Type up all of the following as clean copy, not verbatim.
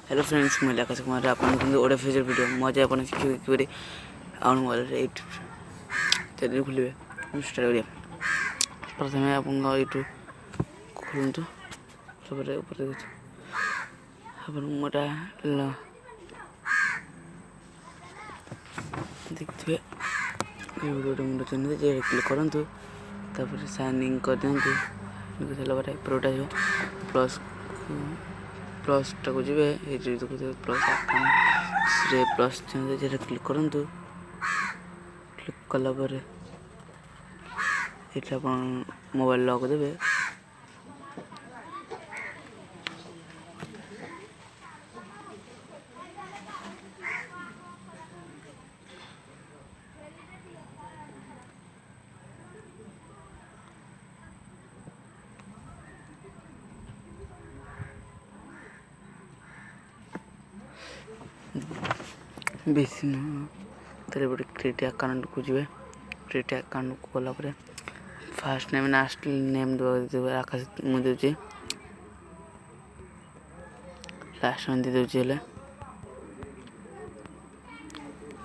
Hello friends, ମୁଁ ଆକାଶ କୁମାର। ଆପଣ ଦେଖନ୍ତୁ ଓଡ଼ିଆ ଫ୍ୟୁଚର୍ ଭିଡ଼ିଓ। ମୁଁ ଆଜି ଆପଣ ଶିଖିବେ କିପରି ଆପଣ ମୋବାଇଲରେ ୟୁଟ୍ୟୁବ୍ ଚ୍ୟାନେଲ୍ ଖୋଲିବେ। ଷ୍ଟାର୍ଟ କରିବା। ପ୍ରଥମେ ଆପଣଙ୍କ ୟୁଟ୍ୟୁବ୍ ଖୋଲନ୍ତୁ। ତାପରେ ଉପରେ ଦେଖୁଛି ଆପଣ ମୋଟା ଦେଖିଥିବେ ଗୋଟେ ମୁଣ୍ଡ ଚିହ୍ନ, ଯେ କ୍ଲିକ୍ କରନ୍ତୁ। ତାପରେ ସାଇନ୍ ଇନ୍ କରିଦିଅନ୍ତୁ। ସାରିଲା ପରେ ଏପଟେ ଆସିବ ପ୍ଲସ୍, ପ୍ଲସ୍ଟାକୁ ଯିବେ। ଏଇଠି ଦେଖୁଥିବେ ପ୍ଲସ୍ ଆକାଉଣ୍ଟରେ ପ୍ଲସ୍ ଚିହ୍ନ, ଯେଟା କ୍ଲିକ୍ କରନ୍ତୁ। କ୍ଲିକ୍ କଲା ପରେ ଏଠି ଆପଣ ମୋବାଇଲ ଲକ୍ ଦେବେ। ବେଶୀ ନୁହଁ, ତାହେଲେ ଗୋଟେ କ୍ରିଏଟ୍ ଆକାଉଣ୍ଟକୁ ଯିବେ। କ୍ରିଏଟ୍ ଆକାଉଣ୍ଟକୁ ଗଲା ପରେ ଫାର୍ଷ୍ଟ ନେମ୍, ଲାଷ୍ଟ ନେମ୍ ଦେବାକୁ। ଆକାଶ ମୁଁ ଦେଉଛି, ଲାଷ୍ଟ ନେମ୍ ଦେଇଦେଉଛି। ହେଲେ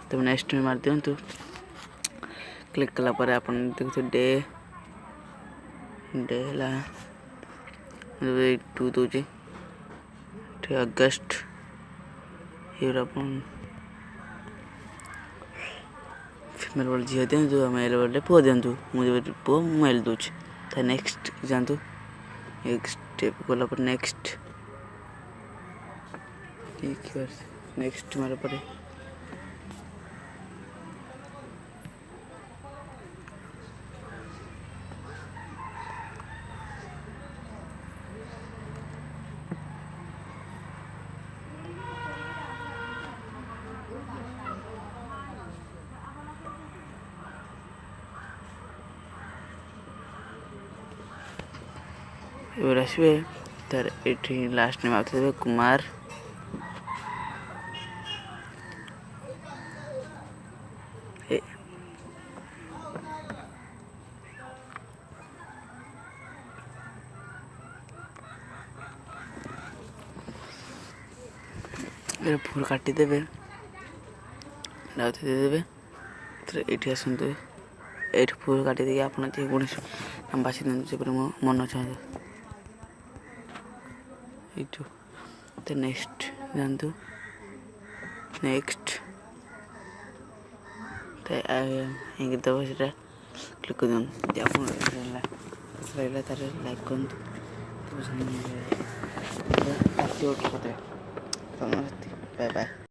ତେବେ ନେକ୍ସଟ ମାରି ଦିଅନ୍ତୁ। କ୍ଲିକ୍ କଲା ପରେ ଆପଣ ଦେଖୁଥିବେ ଡେ, ଡେ ହେଲା ଟୁ ଦେଉଛି ଅଗଷ୍ଟ। ଏଇଟା ଆପଣ ଫିମେଲ୍ ବୋଲେ ଝିଅ ଦିଅନ୍ତୁ, ମେଲ୍ ବୋଲେ ପୁଅ ଦିଅନ୍ତୁ। ମୁଁ ଯେବେ ପୁଅ, ମୁଁ ମେଲ୍ ଦେଉଛି। ତା ନେକ୍ସଟ ଯାଆନ୍ତୁ। ନେକ୍ସଟ ଷ୍ଟେପ୍ ଗଲା ପରେ ନେକ୍ସଟ, ନେକ୍ସଟ ମାରିଲା ପରେ ଏবার ଆସିବେ। ତାର ଏଠି ଲାଷ୍ଟ ନେମ୍ ଆଉ ଦେବେ କୁମାର। ଭୁଲ କାଟିଦେବେ, ଆଉ ଦେଇଦେବେ। ଏଇଠି ଆସନ୍ତୁ। ଏଇଠି ଫୁଲ କାଟିଦେଇକି ଆପଣ ଯେକୌଣସି ନାମ ବାଛି ଦିଅନ୍ତୁ, ସେପରି ମୋ ମନ ଚାହେଁ ଏଇଠୁ। ତ ନେକ୍ସଟ ଯାଆନ୍ତୁ। ନେକ୍ସଟ ତ ଦେବ, ସେଟା କ୍ଲିକ୍ କରିଦିଅନ୍ତୁ। ଯଦି ଆପଣ ଲାଗିଲା ତାହେଲେ ଲାଇକ୍ କରନ୍ତୁ, ଆକ୍ଟିଭେଟ୍ କରିଦେବେ। Bye bye.